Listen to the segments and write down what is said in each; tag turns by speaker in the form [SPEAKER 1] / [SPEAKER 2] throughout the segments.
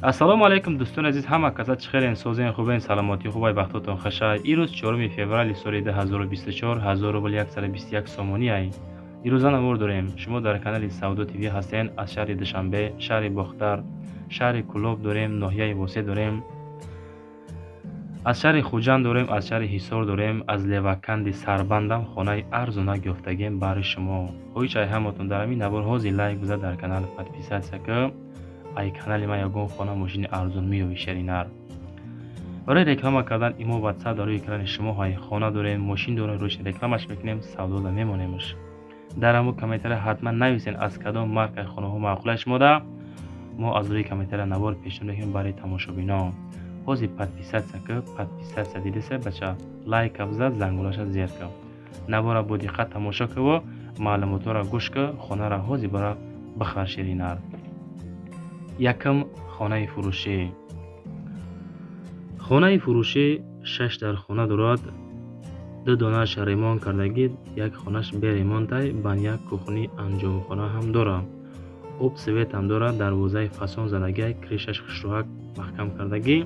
[SPEAKER 1] Ассалому алайкум дӯстони азиз, ҳама каса чӣ хелен, созен, хубен, саломатӣ хубай, бахтотон хашай. Ирӯз 4 феврали соли 2024, 1121 сомонӣ ай. Ирӯза навор дорем. Шумо дар канали Савдо ТВ ҳастен. Аз шаҳри Душанбе, шаҳри Бохтар, шаҳри Кӯлоб дорем, ноҳияи Восеъ дорем, аз шаҳри Хуҷанд дорем, аз шаҳри Ҳисор дорем, аз Леваканди Сарбандам хонаи арзонак ёфтагем барои шумо. Хоҳиш ай ҳаматон дар ҳамин навор ҳозир лайк бизад, дар канал подписаться ки ай канали ман ягон хона мошини арзон меёбӣ шеринар. Барои реклама кардан имо ватсап дар рӯи экрани шумо ҳай. Хона дорем, мошин дорем, рӯш рекламаш мекунем, савдода мемонемш. Дар ҳамун комментария ҳатман нависен аз кадом маркаи хонаҳо маъқулай шумода. Мо аз рӯи комментария навор пешниҳод мекунем барои тамошобинон. Ҳозир подписаться ки, подписаться дидиса бача, лайка бизад, зангулаша зер ки. Навора бо диққат тамошо киву маълумотҳоро гӯш ки, хонаро ҳозир бара бихар ширинар. Якм хонаи фурӯшӣ. Хонаи фурӯшӣ 6 дар хона дорад, 2 донааш ремонт кардагӣ, як хонаш беремонтай, баня, кухни, анҷомхона ҳам дорад. Об свет ҳам дорад, дарвозаи фасон задагӣ, крышаш хушрӯҳак маҳкам кардагӣ.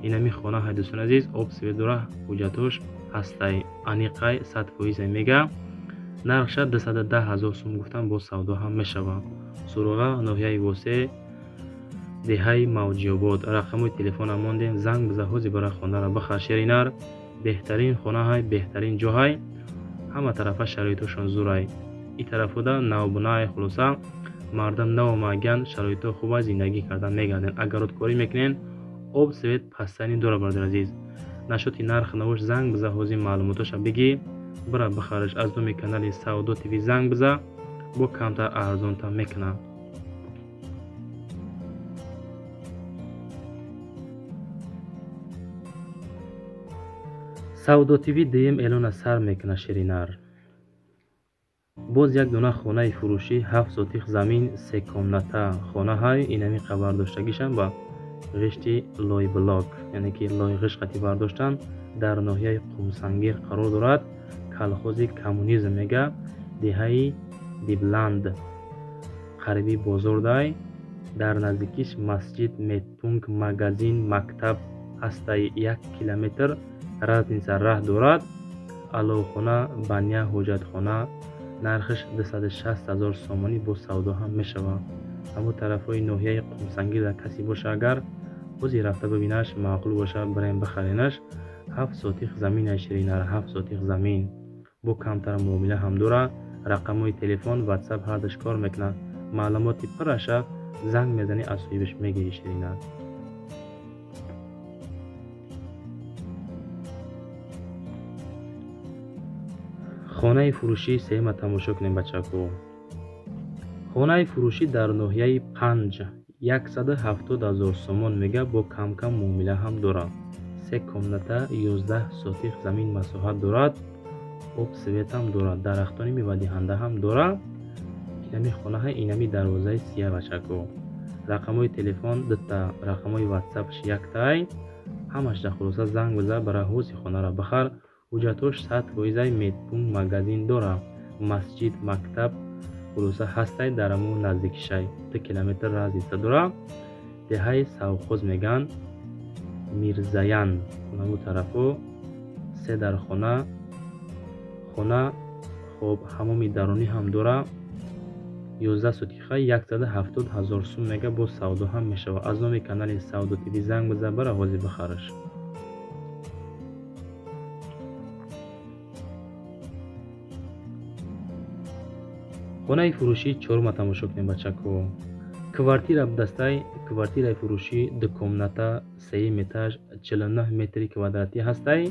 [SPEAKER 1] Инами хона ҳай дӯстони азиз, об свет дорад, ҳуҷҷатош ҳастай, аниқай, 100% мега. Нархша 210 ҳазор сум гуфтан, боз савдо ҳам мешавад. Суроға ноҳияи Восеъ, деҳаи Мавҷиобод. Рақамҳои телефона мондем, занг биза ҳозир бара хонаро бихар шеринар. Беҳтарин хона ҳай, беҳтарин ҷо ҳай, ҳама тарафа шароитошон зурай. И тарафода навбунай, хулоса мардам навомаган, шароито хубай, зиндагӣ кардан мегарден. Агар рудкорӣ мекунен, об свет пастани дора бародари азиз. Нашоти нарх навош занг биза ҳозир маълумотоша бигӣ, бира бихариш. Аз номи канали Савдо ТВ занг биза, бо камтар арзонтар мекунад. Савдо ТВ дуюм эълона сар мекунад ширинар. Боз як дона хонаи фурӯшӣ, 7 сотих замин, 3 комната хона ҳай. Инами қабардоштагишам ба ғишти лойблок, яъне ки лой ғишт қати бардоштан, дар ноҳияи Қумсангир қарор дорад. Колхози коммунизм мега, деҳаи Дибланд, қариби бозордай. Дар наздикиш масҷид, медпункт, магазин, мактаб ҳастай. 1 километр разница раҳ дорад. Аловхона, баня, ҳоҷатхона. Нархаш 260 ҳазор сомонӣ, бо савдо ҳам мешавад. Ҳамун тарафҳои ноҳияи Қумсангир дар касе боша, агар ҳозир рафта бибинаш, маъқул боша, бирем бихаренаш. 7 сотих замин ширинар, 7 сотих замин. Бо камтар муомила ҳам дора. Рақамҳои телефон, ватсап ҳардаш кор мекунад. Маълумоти пурраша занг мезанӣ, аз соҳибаш мегирӣ ширинар. Хонаи фурӯшӣ сеюма тамошо кунем бачако. Хонаи фурӯшӣ дар ноҳияи Панҷ, 170 ҳазор сомон мега, бо камкам муомила ҳам дорад. 3 комната, 11 сотих замин масоҳат дорад, об свет ҳам дорад, дарахтони мевадиҳанда ҳам дорад. Инами хона ҳай, инами дарвозаи сия бачако. Рақамҳои телефон дута, рақамҳои ватсапш яктай. Ҳамаш дар хулоса занг биза, бара ҳози хонаро бихар. Ҳуҷҷатош 100%, медпункт, магазин дорад, масҷид, мактаб хулоса ҳастай дар ҳамун наздикишай, 2 километр разница дорад. Деҳаи Савхоз меган, Мирзаян, ҳамун тарафо. 3 дар хона, хона хоб ҳамоми дарунӣ ҳам дорад. 11 сотиха, 170 ҳазор сум мега, боз савдо ҳам мешавад. Аз номи канали Савдо ТВ занг биза, бара ҳозир бихараш. Хонаи фурӯшӣ чорума тамошо кунем бачако. Квартира дастай, квартираи фурӯшӣ 2 комната, 3 этаж, 49 метри квадратӣ ҳастай.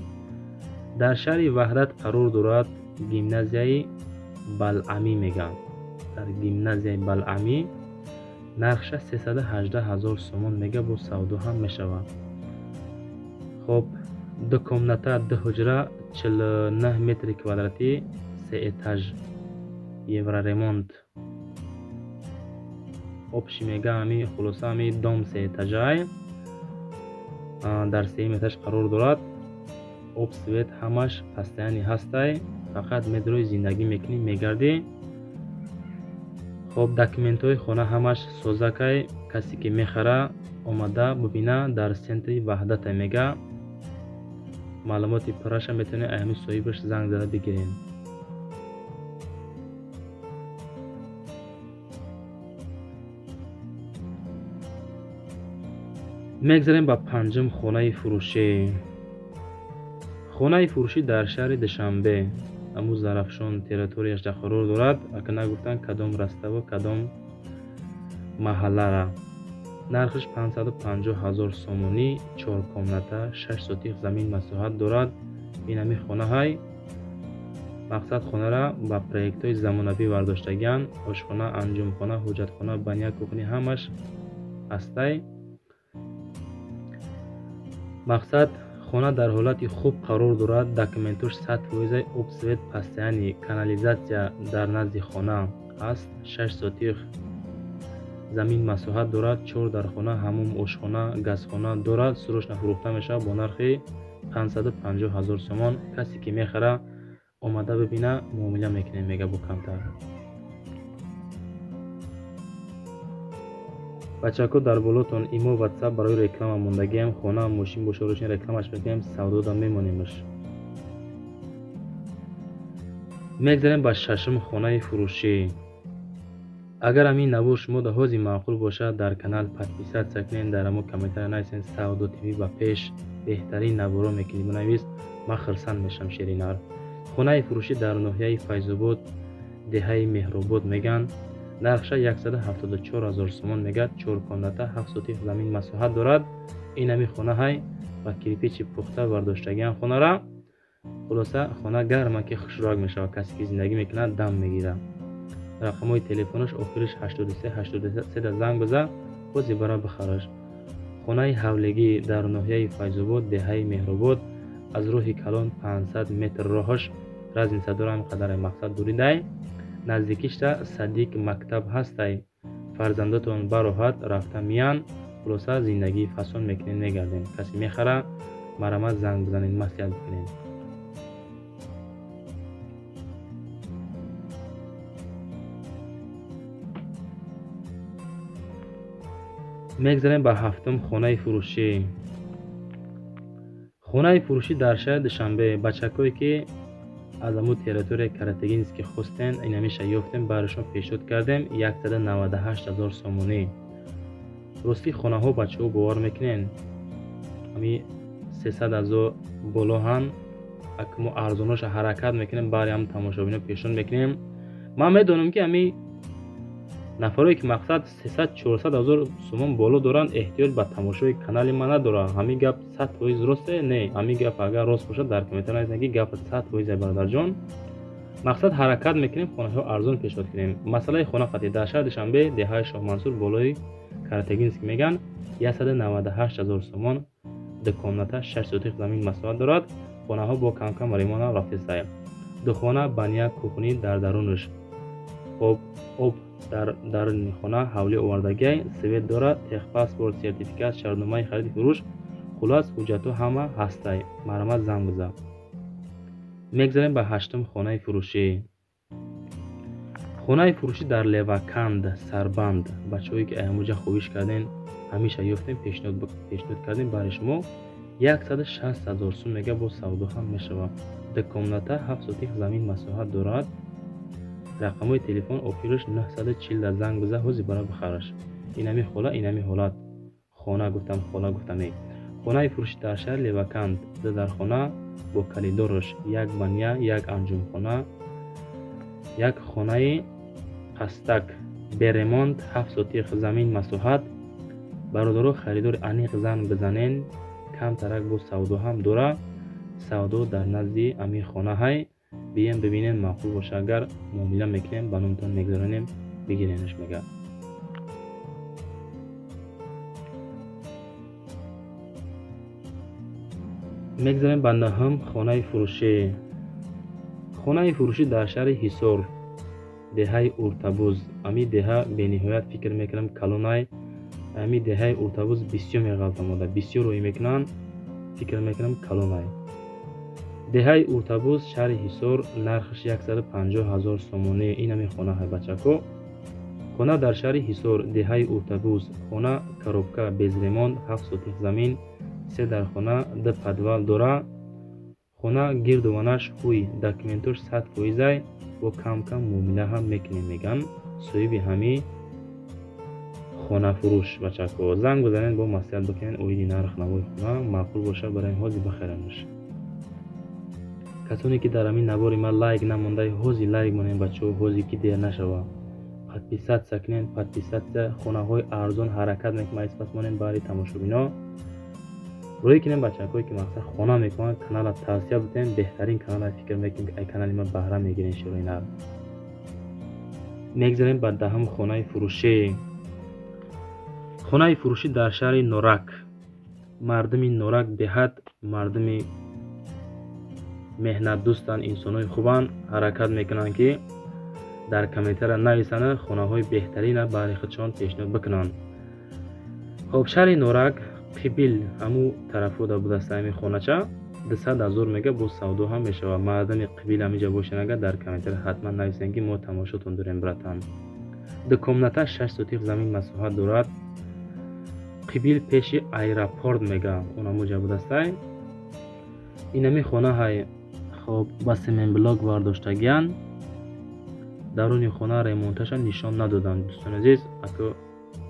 [SPEAKER 1] Дар шаҳри Ваҳдат қарор дорад, гимназияи Балъамӣ меган. Дар гимназияи Балъамӣ нархша 318 ҳазор сомон мега, бо савдо ҳам мешавад. Хоб, 2 комната, 2 ҳуҷра, 49 метри квадратӣ, 3 этаж, евроремонт. Общий мега ҳами хулоса ҳами дом 3 этажай, дар 3 этаж қарор дорад. Об свет ҳамаш постоянный ҳастай, фақат медрои зиндагӣ мекунӣ, мегардӣ. Хоб, документҳои хона ҳамаш созакай, Касе ки мехара омада бубина, дар центри Ваҳдата мега. Маълумоти пурраша метавонед ай ҳамин соҳибаш занг зада бигиред. Мегзарем ба панҷум хонаи фурӯшӣ. Хонаи фурӯшӣ дар шаҳри Душанбе, аму Зарафшон территорияш дар қарор дорад. Ака нагуфтан кадом раставу кадом маҳаллара. Нархаш 550 000 сомонӣ, 4 комната, 6 сотих замин масоҳат дорад. Ин ҳамин хонаҳай. Мақсад хонара ба проектҳои замонавӣ бардоштагианд. Ошхона, анҷумхона, ҳуҷҷатхона, баня, кухни ҳамаш ҳастай. Мақсад хона дар ҳолати хуб қарор дорад. Документош 100%, об, свет, постоянный, канализатсия дар назди хона ҳаст. 6 сотих замин масоҳат дорад, 4 дархона, ҳамум, ошхона, газхона дорад. Срочно фурӯхта мешавад бо нархи 550 000 сомон. Касе ки мехара омада бибина, муомила мекунем, мега бо камтар. Бачако, дар болотон имо, ватсап барои реклама мондагиам. Хона, мошин боша, рӯшин рекламаш мекунем, савдода мемонемаш. Мегзарем ба шашум хонаи фурӯшӣ. Агар ҳамин навор шумо дар ҳози маъқул бошад, дар канал подписатсия кунед, дар ҳамо комментария нависед Савдо ТВ ба пеш, беҳтарин наворо мекунӣ бинавис, ман хурсанд мешавам ширинар. Хонаи фурӯшӣ дар ноҳияи Файзобод, деҳаи Меҳробод меган. Нархша 174 000 сомон мегад. 4 комната, 7 сотих замин масоҳат дорад. Ин ҳамин хонаҳай ба кирпичи пухта бардоштагиан хонара. Хулоса хона гарма ки хушрӯяк мешавад, касе ки зиндагӣ мекунад дам мегирад. Рақамҳои телефонаш охириш 83 83 да занг биза, бози бара бихараш. Хонаи ҳавлигӣ дар ноҳияи Файзобод, деҳаи Меҳробод, аз роҳи калон 500 метр роҳаш разница дорам, қадаре мақсад дуридай. Наздикишта садик мактаб ҳастай. Фарзандотон бароҳат рафта миян. Хулоса зиндагии фасон мекунем, мегардем. Касе мехара марамат занг бизанед, маслиҳат бикунед. Мегзарем ба ҳафтум хонаи фурӯшӣ. Хонаи фурӯшӣ дар шаҳри Душанбе. Бачакое ки аз ҳамун территорияи Каратегинский хостен, ин ҳамеша ёфтем, барашон пешниҳод кардем 198 000 сомонӣ. Рости хонаҳо бачаҳо бовар мекунен, ҳами 300 000 болоҳан. Ака мо арзоноша ҳаракат мекунем, бари ҳам тамошобино пешниҳод мекунем. Ман медонам ки ҳами нафарое ки мақсад 300-400 000 сомон боло доранд, эҳтиёҷ ба тамошои канали ман надоранд. Ҳамин гап 100% росте? Не, ҳамин гап агар рост бошад дар комментария нависед ки гап 100% бародарҷон. Мақсад ҳаракат мекунем хонаҳо арзон пешниҳод кунем. Масъалаи хона қатъи дар шаҳри Душанбе, деҳаи Шоҳмансур, болои Каратегинский меган, 198 000 сомон, 2 комната, 6 сотих замин масоҳат дорад. Хонаҳо бо камкам ремонт рафтестай. Ду хона, баня, кухни дар дарунаш. Об дар даруни хона ҳавлӣ овардагиай, свет дорад, техпаспорт, сертификат, шартномаи хариди фурӯш, хулас ҳуҷҷатҳо ҳама ҳастай. Марҳамат занг биза. Мегзарем ба ҳаштум хонаи фурӯшӣ. Хонаи фурӯшӣ дар Леваканд, Сарбанд. Бачаҳое ки ҳамуҷа хоҳиш карден, ҳамеша ёфтем, пешниҳод кардем барои шумо 160 000 сум мега, бо савдо ҳам мешавад. 2 комната, 7 сотих замин масоҳат дорад. Рақамҳои телефон охираш 940 да занг биза, ҳози бара бихараш. Ин ҳами хола, ин ҳами ҳолат. Хона гуфтам, хола гуфтам. Хонаи фурӯшӣ дар шаҳри Леваканд, 2 дархона бо калидораш, 1 баня, 1 анҷумхона, 1 хонаи пастак, беремонт, 7 сотих замин масоҳат. Бародаро, харидори аниқ занг бизанен, камтарак бо савдо ҳам дора. Савдо дар назди ҳамин хонаҳай. Бием бибинем, маъқул боша агар муомила мекунем, ба номтон мегузаронем, бигиренаш мега. Мегзарем ба наҳум хонаи фурӯшӣ. Хонаи фурӯшӣ дар шаҳри Ҳисор, деҳаи Уртабуз. Ҳамин деҳа бениҳоят фикр мекунам калонай. Ҳамин деҳаи Уртабуз бисёр меғалтамода, бисёр рӯй мекунанд, фикр мекунам калонай. Деҳаи Уртабуз, шаҳри Ҳисор, нархаш 150 000 сомонӣ. Ин ҳамин хонаҳай бачако. Хона дар шаҳри Ҳисор, деҳаи Уртабуз. Хона коробка без ремонт, 7 сотих замин, 3 дар хона, 2 подвал дора. Хона гирду ванаш ҳуй, документош 100%, бо кам-кам муомила ҳам мекунем, меган соҳиби ҳами хонафурӯш. Бачако, занг бизанед, бо маслиҳат бикунед оиди нарх навои хона, маъқул бошад барои ҳозир бихаранаш. Касоне ки дар ҳамин навори ман лайк намондай, ҳозир лайк монед бачаҳо, ҳозир ки дер нашава. Подписаться кунед, подписаться. Хонаҳои арзон ҳаракат мекунем, айспас монем баъди тамошобино. Рӯй кунем бачакое ки мақсад хона мекунанд, канала тавсия бидем, беҳтарин канала фикр мекунем ки ай канали ман баҳра мегирен широи нар. Мегзарем ба даҳум хонаи фурӯшӣ. Хонаи фурӯшӣ дар шаҳри Норак. Мардуми Норак беҳад мардуми меҳнатдӯстанд, инсонҳои хубанд, ҳаракат мекунанд ки дар комментария нависанд, хонаҳои беҳтарина баҳри худшон пешниҳод бикунанд. Хоб, шаҳри Норак, Қибил ҳаму тарафода будаст ҳамин хонача, 200 ҳазор мега, бо савдо ҳам мешавад. Мардуми Қибил ҳаминҷа бошанд, агар дар комментария ҳатман нависед ки мо тамошотон дорем, братан. 2 комната, 6 сотих замин масоҳат дорад. Қибил пеши аэропорт мега, он ҳамуҷа будастай. Ин ҳамин хона ҳай, хоб, ба семенблок бардоштагиян. Даруни хона ремонташа нишон надоданд. Дӯстони азиз, ако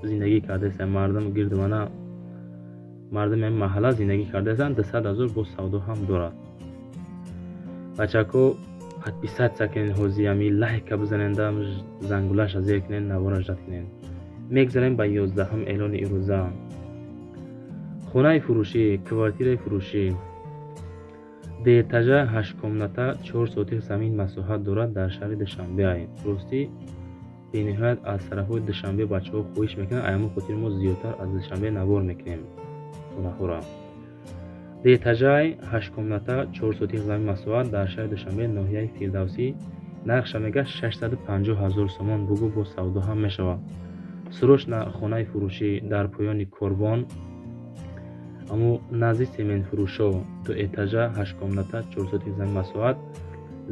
[SPEAKER 1] зиндагӣ кардаистанд мардум гирду мана, мардуми ҳамин маҳалла зиндагӣ кардаистанд, 200 ҳазор бо савдо ҳам дорад. Бачако, подписаться кунед, ҳозир ҳамин лайка бизанед, зангулаша зер кунед, навора жад кунед. Мегзарем ба 11-ум эълони ирӯза. Хонаи фурӯшӣ, квартираи фурӯшӣ, деэтажа, 8 комната, 4 сотих замин масоҳат дорад, дар шаҳри Душанбе. Ростӣ бениҳоят аз тарафҳои Душанбе бачаҳо хоҳиш мекунанд, ай ҳамон хотир мо зиёдтар аз Душанбе навор мекунем хонаҳоро. Деэтажаи 8 комната, 4 сотих замин масоҳат дар шаҳри Душанбе, ноҳияи Фирдавсӣ. Нархша мега 650 ҳазор сомон, бугӯ бо савдо ҳам мешавад. Срочно хонаи фурӯшӣ дар поёни Корвон, аммо назди сементфурӯшо, 2 этажа, 8 комната, 4 сотих замин масоҳат,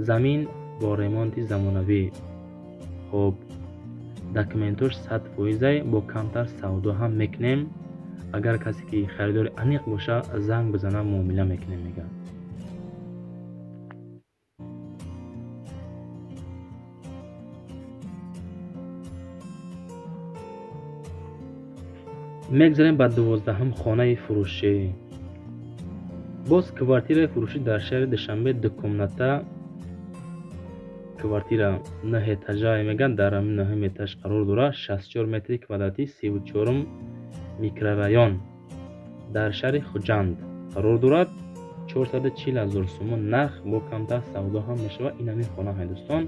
[SPEAKER 1] замин бо ремонти замонавӣ. Хоб, документош 100%, бо камтар савдо ҳам мекунем. Агар касе ки харидори аниқ боша, занг бизана, муомила мекунем, мега. Мегзарем ба 12-ум хонаи фурӯшӣ. Боз квартираи фурӯшӣ дар шаҳри Душанбе, 2 комната квартира, 9 этажа меган, дар ҳамин 9 этаж қарор дорад, 64 метри квадратӣ, 34-ум микрорайон дар шаҳри Хуҷанд қарор дорад. 440 ҳазор сомон нарх, бо камтар савдо ҳам мешавад. Ин ҳамин хона ҳай дӯстон,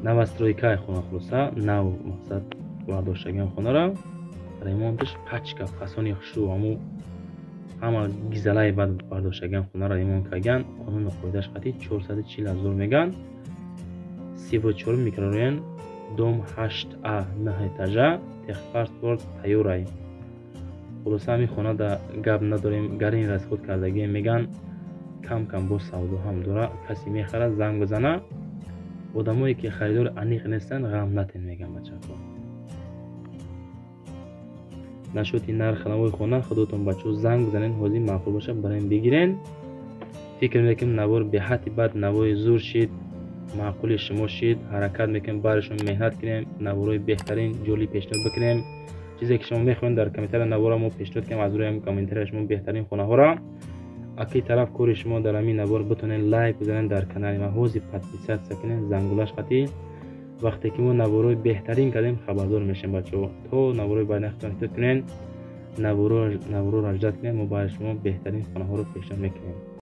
[SPEAKER 1] новостройкаи хона, хулоса нав мақсад бардоштагиан хонара, ремонташ пачка фасони хушу, ҳаму ҳама гизалаи бад бардоштагиан хонара ремонт кардагиан. Қонуну қоидаш қатъи 440 ҳазор меган. 34 микрорайон, дом 8А, 9 этажа, техпаспорт тайёрай. Хулоса ҳамин хона да гап надорем, гарин расход кардагием меган, кам-кам бо савдо ҳам дора. Касе мехарад занг бизана. Одамое ки харидори аниқ нестанд, ғам натен, меган бачако. Нашоти нарх навои хона худотон бачаҳо занг бизанед, ҳозир маъқул бошад бароем бигирен. Фикр мекунем навор беҳадди бад навои зур шид, маъқули шумо шид. Ҳаракат мекунем барои шумо меҳнат кунем, наворои беҳтарин ҷолиб пешниҳод бикунем. Чизе ки шумо мехоҳед дар комментария навора мо пешниҳод кунем, аз рӯи ҳамин комментария шумо беҳтарин хонаҳоро. Аки тараф кори шумо дар ҳамин навор битонед лайк бизанед дар канали ма, ҳозир подписаться кунед, зангулаш қатъи. Вақте ки мо наворои беҳтарин кардем, хабардор мешем бачаҳо. То наворои баъд нахтон эҳтиёт кунед, наворо раждат кунед, мо барои шумо беҳтарин хонаҳоро пешниҳод мекунем.